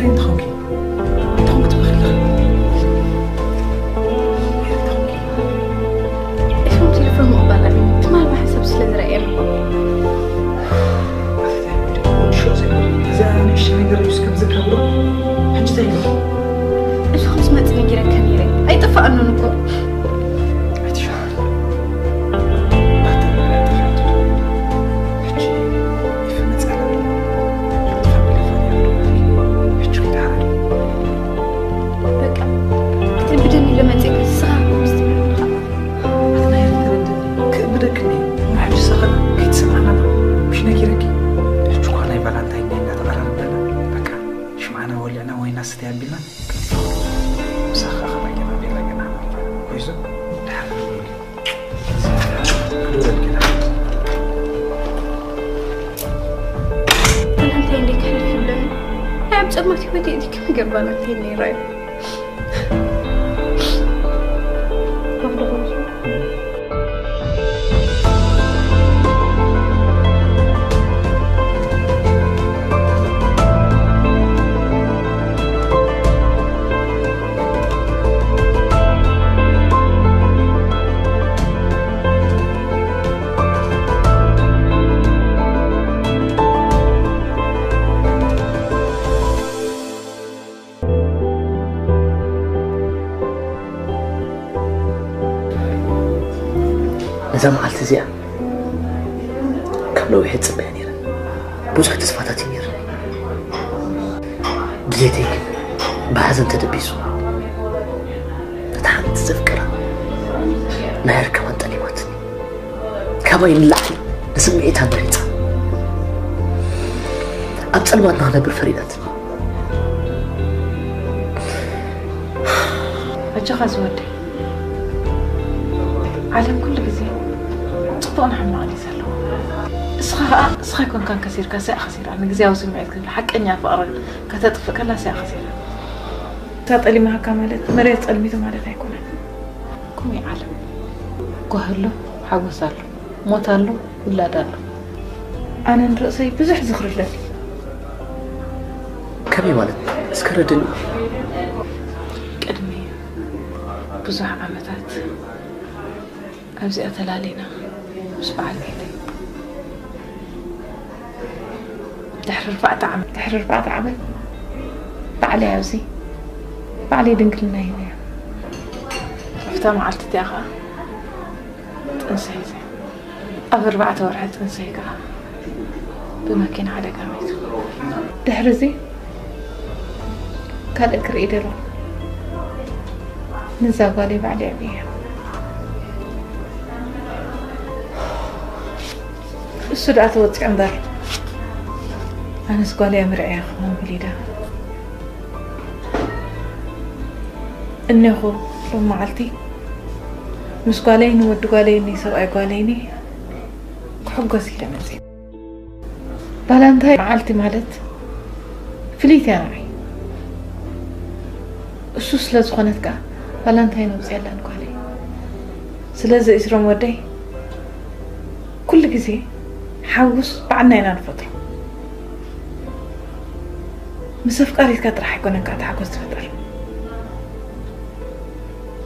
እንታይ ኾንኪ? እንታይ ኾንኪ ትበኺ ኣለኺ? እንታይ ኾንኪ? እቶም ቴሌፎን ምቕባል ኣቢሉ ትማል ብሓንሳብ ስለ ዝረኣየና። ኣተታይ ወዲ፣ ወዲ ሸው ዘይኮነ። እዛ ንእሽተይ ነገር እዩ እስከ ዝከብሮ። ሕጂ እንታይ ይብሎ? እዚ ከምዚ መጽእ ነጊረካ ነይረ። ኣይጠፋኣኑን እኮ። ኣይትሸ በቃ ክትብደኒ ለመፅእ ንስኻ ከምዚ ትብል ኣለኻ። ኣትናይ ተረድኒ ክእብደክኒ። ሕጂ ሰኸን ከይትሰምዓና ምሽ ነጊረኪ። ሕጂ እኳ ናይ ቫላንታይን ዴይ እናተቐራረበና በቃ ሽምዓና ወሊዕና ወይና ስተይ ኣቢልና ምሳኻ ከማይ ገና ቤላ ገና ኮይዞ ድሓር ክድውለልኪ ኢና። ቫላንታይን ዴይ ክሕልፍ ይብለኒ። ናይ ኣብ ጸልማት ህይወት የእቲኪ ነገር ቫላንታይን ነይራ እዩ። ነዛ መዓልቲ እዚኣ ካብ ነዊሕ እጽበያ ነይረ። ብዙሕ ተስፋታት እዩ ነይረ። ድሌተይ ግን ብሓዘን ተደቢሱ። እታ ሓንቲ ዘፍቅራ ናይ ርክባን ጠሊማትኒ። ካባይ ንላዕሊ ንስምዒታ መሪጻ ኣብ ጸልማት ንኽነብር ፈሪዳትኒ። ኣጆኻ ዝወደይ፣ ዓለም ኩሉ ግዜ ጽቡቕ ንሕማቕ እዩ ዘለዎ። እስኻ ኸኣ እስኻ ኣይኮንካን ከሲርካ፣ እሳ እያ ከሲራ። ንግዜያዊ ስምዒት ክብል ሓቀኛ ፍቕሪ ከተጥፍእ ከላ እሳ እያ ከሲራ። እሳ ጠሊማካ ማለት መሬት ጸልሚቱ ማለት ኣይኮነን። ከምኡ እዩ ዓለም። ጓህ ኣሎ፣ ሓጎስ ኣሎ፣ ሞት ኣሎ፣ ውላድ ኣሎ። ኣነ ንርእሰይ ብዙሕ ዝኽሪ ኣለኒ። ከመይ ማለት? እስከ ረድኒ። ቅድሚ ብዙሕ ዓመታት ኣብዚኣ ተላሊና ምስ በዓል ቤተይ። ድሕሪ ኣርባዕተ ዓመት፣ ድሕሪ ኣርባዕተ ዓመት ባዕለይ ኣብዚ፣ ባዕለይ ድንግልና ሂበያ። ኣብታ መዓልቲ እቲኣ ኸኣ ጥንሲ ሒዘ። ኣብ ኣርባዕተ ወርሒ ጥንሰይ ከኣ ብመኪና ሓደጋ ሞይቱ። ድሕሪ እዚ ካልእ ክርኢ ደለኹ። ንዛ ጓለይ ባዕለይ ኣዕብየያ። እሱ ደኣ ተወጺዑ እምበር፣ ኣነስ ጓለይ ኣምርዕያ ክኾን ብሊዳ እኔኹ። ሎም መዓልቲ ምስ ጓለይን ወዲ ጓለይን ሰብኣይ ጓለይን ክሕጎስ ኢለ መጺእ። ቫላንታይ መዓልቲ ማለት ፍልይቲ እያ ንዓይ። እሱ ስለ ዝኾነት ከኣ ቫላንታይን ኣውፅኣላን ጓለይ። ስለዚ ኢስሮም ወደይ ኩሉ ግዜ ሓጎስ ባዕልና ኢና ንፈጥሮ። ምስ ኣፍቃሪትካ ጥራሕ ኣይኮነን ከኣ እቲ ሓጎስ ትፈጥር።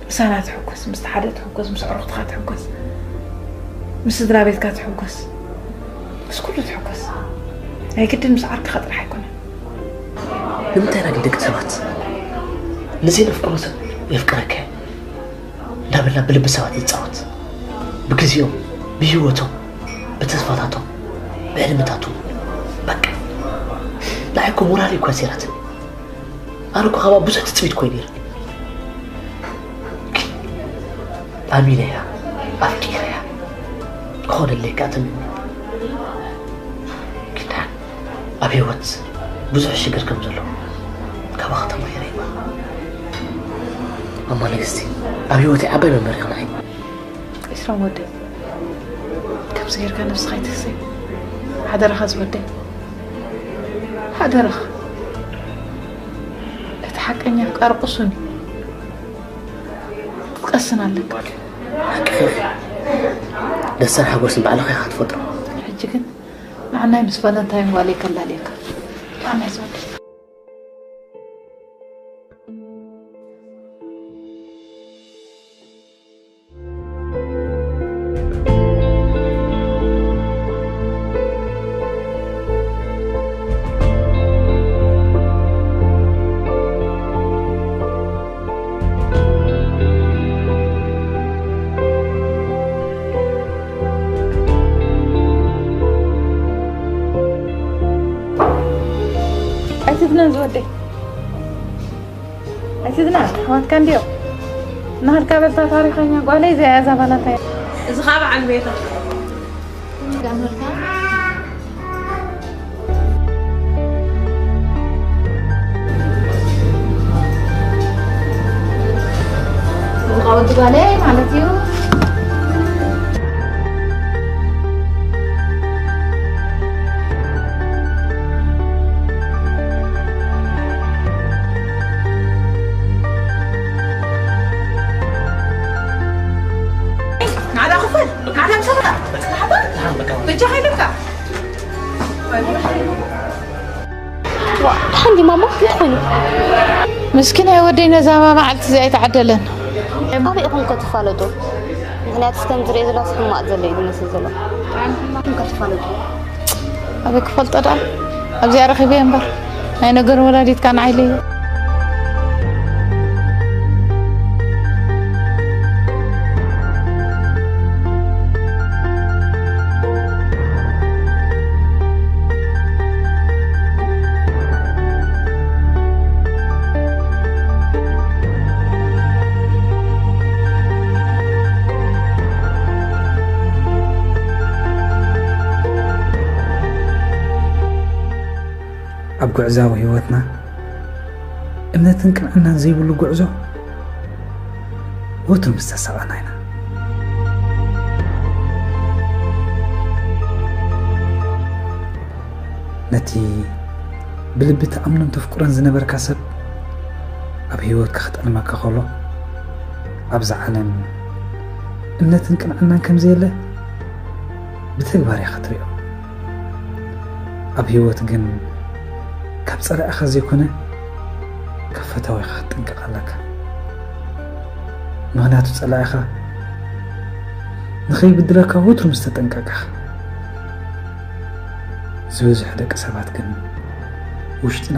ምሳና ትሕጎስ፣ ምስቲ ሓደ ትሕጎስ፣ ምስ ኣዕሩኽትኻ ትሕጎስ፣ ምስ ስድራ ቤትካ ትሕጎስ፣ ምስ ኩሉ ትሕጎስ። ናይ ግድን ምስ ዓርክኻ ጥራሕ ኣይኮነን። ንምንታይ ኢና ግን ደቂ ሰባት ንዘይነፍቅሮ ሰብ የፍቅረካ እንዳበልና ብልቢ ሰባት ንጻወት? ብግዜኦም፣ ብህይወቶም፣ ብተስፋታቶም፣ ብሕልምታቶም፣ በቃ ንዓይ እኮ ሞራለይ እኳ ሰይራትኒ። ኣነ እኮ ካብኣ ብዙሕ ትጽቢት እኮ እዩ ነይሩኒ። ግን ኣሚነያ፣ ኣፍቂረያ፣ ክኾነለይ ከኣ ተመንየ። ግን ደሓን ኣብ ህይወት ብዙሕ ሽግር ከም ዘሎ ካባኺ ተማሂረ። ማማ ንግስቲ፣ ኣብ ህይወተይ ዓባይ መምህር ኢኺ ንዓይ። ኢስሮም ወደይ፣ ከምዚ ጌርካ ነብስኻ ኣይትህሰይ። ሓደራኻ ዝወደይ፣ ሓደራኻ። እቲ ሓቀኛ ኣፍቃሪ ቅሱን እዩ። ክትቀስን ኣለካ። ሓቅኺ ኢኺ። ደስታን ሓጎስን ባዕልኻ ኢኻ ትፈጥሮ። ሕጂ ግን ንዓናይ ምስ ቫለንታይን ጓለይ ከላልየካ። ንዓናይ ዝወደይ። ኣይትዝናን ዝወደይ። ኣይትዝናን፣ ኣሕዋትካ እንድዮ። እናኸድካ በልታ ታሪኸኛ ጓለይ፣ እዚኣ እያ እዛ ባላታ እያ። እዚ ኸኣ በዓል ቤታ። ዝቃወት ጓለይ ማለት እዩ። ናዳ ክፈል፣ ናዳ ምሰላ፣ ብጃ ሃይለካ። ዋ፣ ደሓን ድዩ ማማ? እንታይ ኮይኑ? ምስኪናይ ወደይ ነዛ መዓልቲ እዚኣ ኣይተዓደለን። ኣበይ ኢኹም ከ ትፋለጡ? ምኽንያቱ እስከም ዝሪኦ ዘለኹ ሕማቕ ዘሎ እዩ ዝመስል ዘሎ። ኣበይ ኢኹም ከ ትፋለጡ? ኣበይ ክፈልጦ ደኣ? ኣብዚኣ ረኺበዮ እምበር። ናይ ነገር ወላዲትካ ንዓይ ለዩ። ኣብ ጉዕዛዊ ህይወትና እምነትን ቅንዕናን ዘይብሉ ጉዕዞ ወትሩ ምስ ተሳቐና ኢና። ነቲ ብልቢ ትኣምኖን ተፍቅሮን ዝነበርካ ሰብ ኣብ ህይወትካ ክጠልመካ ከሎ፣ ኣብዛ ዓለም እምነትን ቅንዕናን ከም ዘየለ ብተግባር ኢኻ ትሪኦ። ኣብ ህይወት ግን ካብ ጸላኢኻ ዘይኮነ፣ ካብ ፈታዊኻ ክትጥንቀቕ ኣለካ። ምኽንያቱ ጸላኢኻ ንኸይብድለካ ወትሩ ምስ ተጠንቀቕካ። ዝበዝሑ ደቂ ሰባት ግን ውሽጥና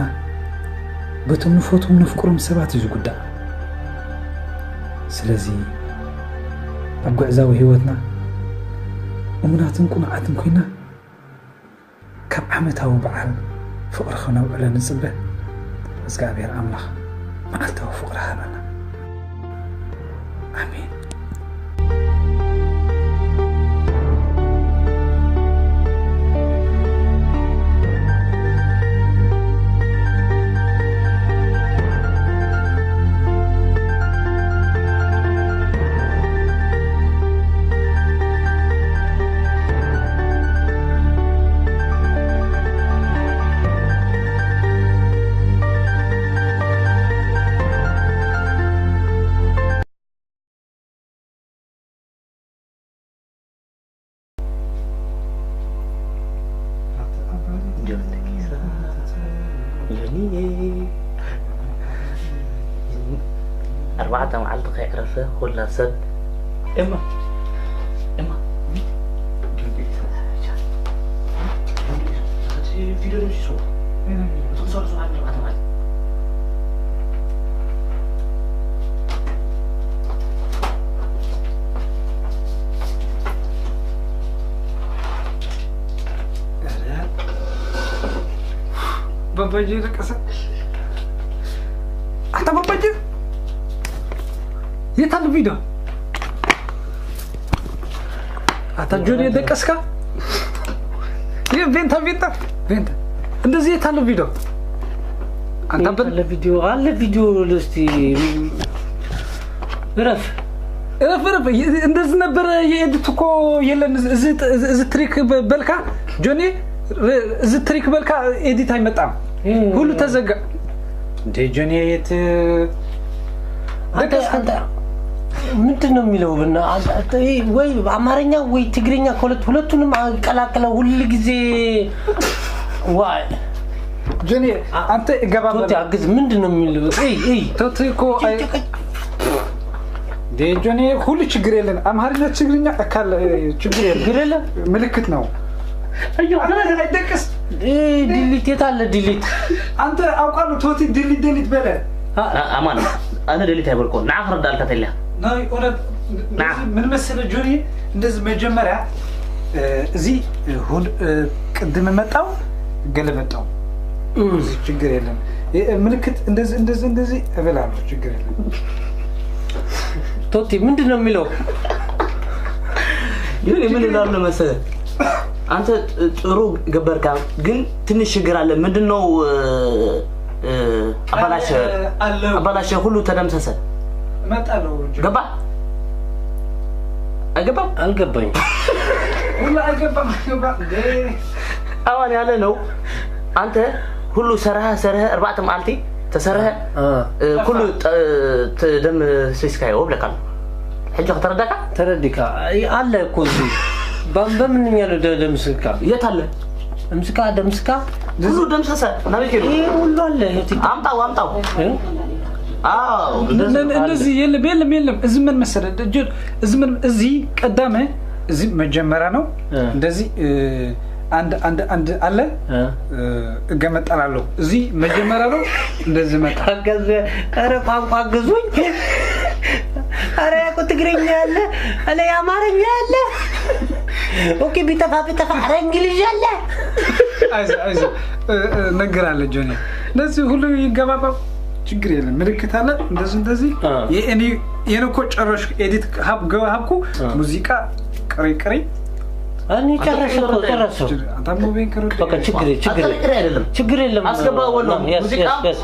በቶም ንፈትዎም ነፍቅሮም ሰባት እዩ ዝጉዳእ። ስለዚ ኣብ ጉዕዛዊ ህይወትና እሙናትን ቅኑዓትን ኮይና ካብ ዓመታዊ በዓል ፍቕሪ ኸነውዕሎ ንጽበ። እግዚኣብሔር ኣምላኽ መዓልታዊ ፍቕሪ ሃበና። ኣሜን። ኣርባዕተ መዓልቲ ከይዕረፈ ኩላ ሰብ ኤማ፣ ኤማ። ቪድዮ ደምሲስዎ። እቶም ሰብኣት ኣርባዕተ መዓልቲ። ባባዬ ደቀሰ። ኣታ ባባዬ፣ የት ኣሎ ቪዲዮ? ኣታ ጆኒ ደቀስካ? ይህ ቬንታ፣ ቬንታ፣ ቬንታ። እንደዚህ የት ኣሎ ቪዲዮ? ኣንታ የት በል- ኣሎ ቪዲዮ? ኣለ ቪዲዮ። እስቲ እረፍ። እረፍ፣ እረፍ። ይ-፣ እንደዚህ ነበረ። የኤዲት እኮ የለን። እዚ፣ እዚ፣ እዚ፣ እዚ ትሪክ በ-፣ በልካ ጆኒ፣ ር-፣ እዚ ትሪክ በልካ ኤዲት ኣይመጣም። እ። ሁሉ ተዘጋ። እንዴ ጆኒ፣ የት አንተ፣ ደቀስካ? አንተ ምንድን ነው የሚለው? ብና-፣ አንተ፣ አንተ፣ ወይ አማርኛ ወይ ትግርኛ ከሁለት፣ ሁለቱንም አቀላቅለው ሁል ጊዜ። ዋይ። ጆኒ፣ አ-፣ አንተ እገባበል። ቶቲ አግዝ፣ ምንድን ነው የሚለው? እይ፣ እይ። ቶቲ እኮ አይ-፣ ጭቅጭቅ። እንዴ ጆኒ፣ ሁሉ ችግር የለን። አማርኛ፣ ትግርኛ እካል፣ እ፣ ችግር የለም። ችግር የለም? ምልክት ነው። አዮ፣ አረ፣ አይደቅስ። እ፣ ዲሊት፣ የት አለ ዲሊት? አንተ አውቃለሁ፣ ቶቲ ዲሊት፣ ዲሊት በለ። አ-፣ አ-፣ አማን፣ አነ ዲሊት አይበልኮ። ንዓ ክረዳልካ ተልያ። ናይ እውነት ንዓ። ምን መሰለ ጆኒ፣ እንደዚህ መጀመሪያ፣ እ፣ እዚ፣ እ፣ ሁል-፣ እ፣ ቅድም መጣው፣ ገለበጠው። እዚህ ችግር የለም። ምልክት እንደዚህ እንደዚህ እንደዚህ እበላለሁ፣ ችግር የለም። ቶቲ ምንድን ነው የሚለው? ምን ምን እላለሁ መሰለህ? አንተ ጥሩ ገበርካ፣ ግን ትንሽ ችግር አለ። ምንድነው? አባላሸ አባላሸ ሁሉ ተደምሰሰ። እመጣለሁ። ገባ አይገባም? አልገባኝ። ሁሉ አይገባም፣ አይገባም። አሁን ያለ ነው። አንተ ሁሉ ሰረሀ ሰረሀ እርባዕተ መዓልቲ ተሰረሀ። ኩሉ ደም ሲስካዮ ብለካ። ሕጂ ከተረዳካ? ተረዲካ። ኣለ እኮ እዚ በምንኛ ነው ደምስካ? የት አለ? እምስካ ደምስካ ሁሉ ደምሰሰ። ናበይ ከይዱ? ይሄ ሁሉ አለ። ይሄ ቲክ- አምጣው አምጣው። እ? አዎ እነዚህ የለም የለም የለም። እዚህ ምን መሰለህ? እጅ- እዚህ ምን እዚህ ቀዳመ እዚህ መጀመሪያ ነው። እ። እንደዚህ እ፣ አንድ አንድ አንድ አለ እ። እ፣ እገመጠላለሁ። እዚህ መጀመሪያ ነው። እንደዚህ መጣ። አገዘ። ኧረ ቋንቋ ግዙኝ። ኧረ ያቁ ትግርኛ ያለ፣ ኧረ የአማርኛ ያለ። ኦኬ ቢጠፋ ቢጠፋ ኧረ እንግሊዝ ያለ። አይዞህ አይዞህ እ፣ እ፣ እነግርሃለሁ ጆኒ። እንደዚህ ሁሉ ይገባባል። ችግር የለም። ምልክት አለ እንደዚህ እንደዚህ። አ። የእኔ የኔ እኮ ጨረሽ ኤዲት ሀብ ገባ ሀብኩ ሙዚቃ ቅሪ ቅሪ እኔ ጨረሽ እኮ ጨረሱ። አታሞ ቤን ከሮ በቃ ችግር ችግር አጠርቅሬ አይደለም። ችግር የለም። አስገባ ወሎ Yes, ሙዚቃ yes, yes.